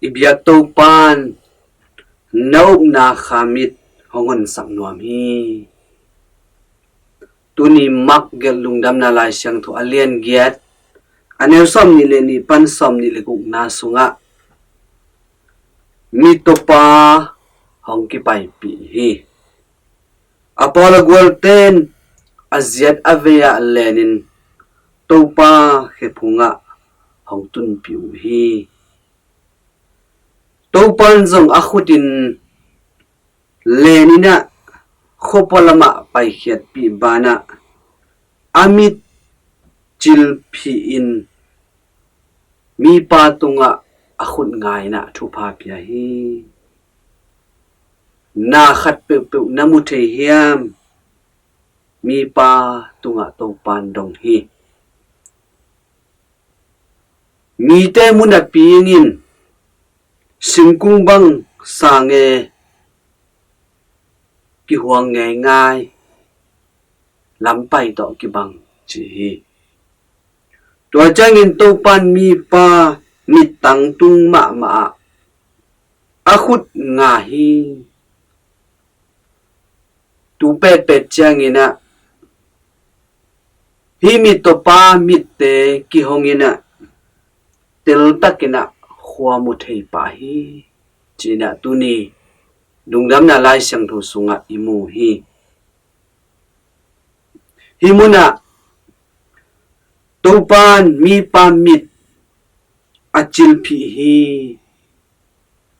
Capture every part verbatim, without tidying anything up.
I biak Topan na upna kha mit hong honsak nuam hi. Tuni Mark gelh Lungdamna Lai Siangtho a lian giat, a neu sawmnih le nih pan sawmnih le gukna sungah mittawpa hong kipaipih hi. A pawl a gualten a ziat a vei-ah lenin Topa khephungah hong tunpih uh hi. Topan zong a khutin leninah khuapua lamah paikhiatpih banah a mit cilphihin mipa tungah a khut nga-inah thupha pia hi. Na khat peuhpeuh na mu thei hiam? Mipa tungah Topan dong hi. Mite munapi in singkung bang sange kihuang ngeingai, lampai tawh kibang ci hi. Tua ciangin Topan mipa mittang tung mahmah ah a khut nga hi. Tu petpet cianginah hih mittawpa mitte kihonginah teltakinah khua mu thei pah hi, cinah tuni Lungdamna Lai Siangtho sungah i mu hi. Hih munah Topan mipa mit a cilphih hi.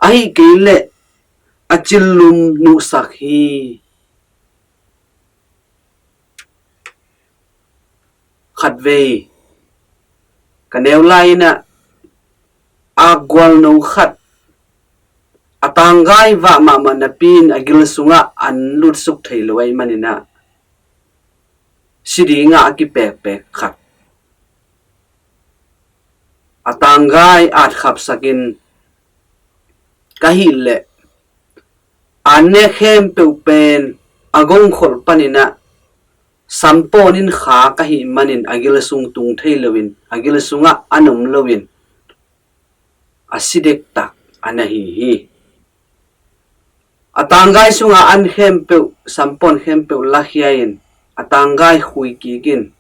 Ahi kei leh a cillum nuhsak hi. Khatvei ka neu lai-inah akgualno khat a tanggai vah mahmah napi-in a gil sungah an lutsuk thei lo ahih maninah si dingah a kipekpek khat a tanggai atkhapsakin ka hih leh an nek khempeuh pen a gongkholh paninah sampawnin kha ka hih manin a gil sung tung thei loin a gil sungah an om loin a si dektak a na hi hi. A tanggai sungah an khempeuh, sampawn khempeuh lakhia-in a tanggai khui kikin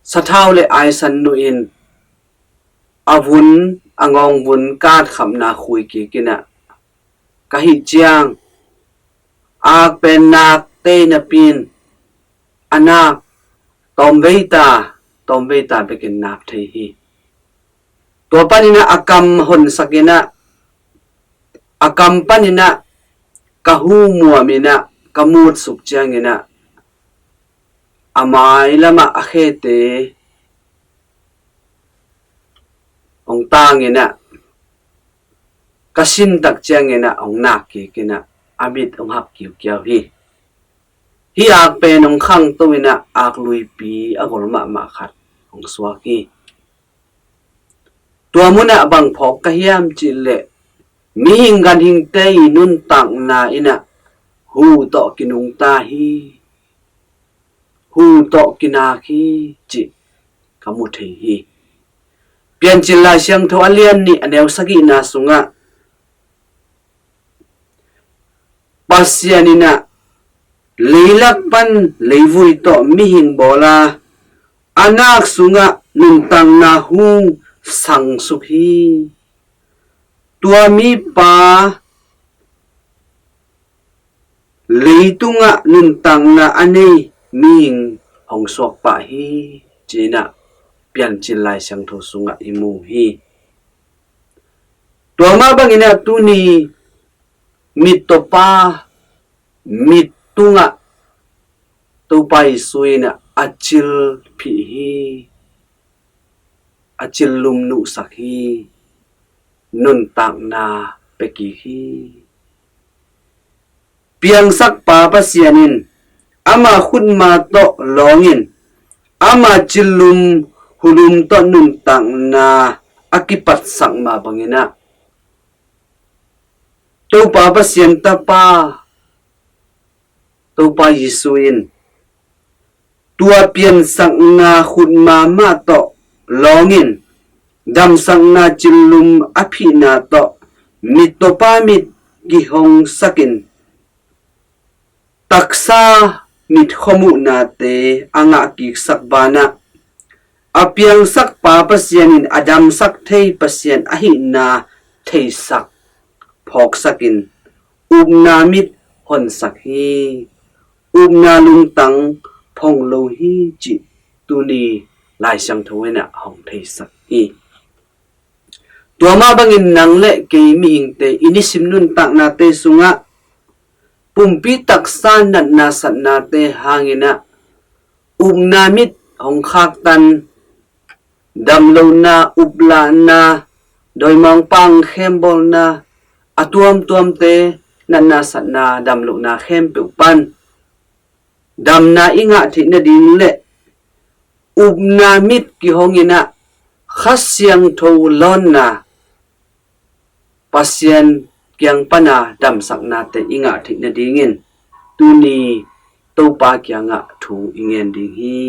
sathau le aisan nuhin a vun, a ngawng vun ka atkhapna khui kikinah ka hih ciang a ak pen nak tei napi-in a nak tawmvei ta, tawmvei ta bekin nak thei hi. Tua paninah a kam honsakinah a kam paninah ka hu muaminah ka mutsuk cianginah a mailamah a khete hong tanginah ka sintak cianginah hong nak kikinah a mit hong hak kiukiau hi. Hih ak pen hong khangto inah ak luipi a gol mahmah khat hong suak hi. Tua munah bang phawk ka hiam cihleh mihing ganhingte i nuntakna inah hu tawh kinungta hi. Hu tawh kinak hi cih ka mu thei hi. Piancil Lai Siangtho a lian nih a neu sagihna sungah Pasian inah leilak pan leivui tawh mihing bawla a nak sungah nuntakna hung sangsuk hi. Tua mipa leitungah nuntakna a nei mihing hong suak pah hi, cinah Piancil Lai Siangtho sungah i mu hi. Tua mah banginah tuni mittawpa mit tungah Topa Jesu inah a cilphih hi, a cillum nuhsak hi, nuntakna pia kik hi. Piangsakpa Pasian in ama khutma tawh lawngin ama cillum hulum tawh nuntakna a kipatsak mah banginah Topa Pasian Tapa Topa Jesu in tua piansakna khutma mah tawh lawngin Damsakna cinlum a phihna tawh mittawpa mit kihongsakin taksa mit khuamuhnate a ngahkiksak banah a piangsakpa Pasian in a damsak thei Pasian ahihna theisak phawksakin upna mit honsak hi. Upna lungtang phong lo hi cih tuni Lai Siangtho in ah hong theisak hi. Tua mah bangin nang le kei mihingte i nisim nuntaknate sungah pumpi taksa natna satnate hangin ah upna mit hong khaktan, damlohna, uplahna, dawimangpa khembawlna, a tuamtuamte natna satna damlohna khempeuh pan damna i ngah theih nading le upna mit kihongin ah Kha Siangtho lawnna Pasian kiang pana damsaknate i ngah theih nadingin tuni Topa kiangah thu i ngen ding hi.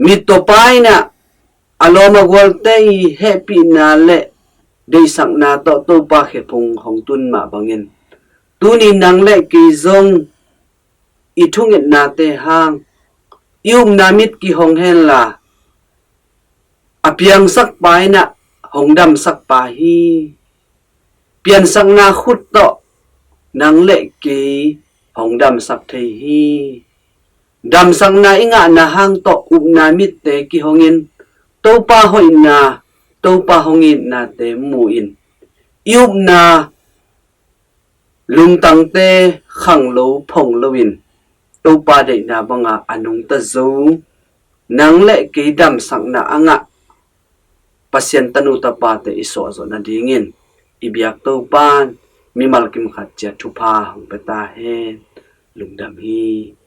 Mittawpa in ah a lawm a gualte i hehpihna le deihsakna tawh Topa khephung hong tun mah bangin tuni nang le kei zong i thungetnate hang i upna mit kihong henla a piangsakpa in ah hong damsakpa hi. Piansakna khut tawh nang le kei hong damsak thei hi. Damsakna i ngahna hang tawh upna mitte kihongin Topa hoihna, Topa hong itnate mu-in i upna lungtangte khang lo phong loin Topa deihna banga a nungta zo nang le kei damsakna a ngah Pasian tanu tapate i suahzawh nadingin i biak Topan mimal kimkhat ciat thupha hong pia ta hen. Lungdam hi.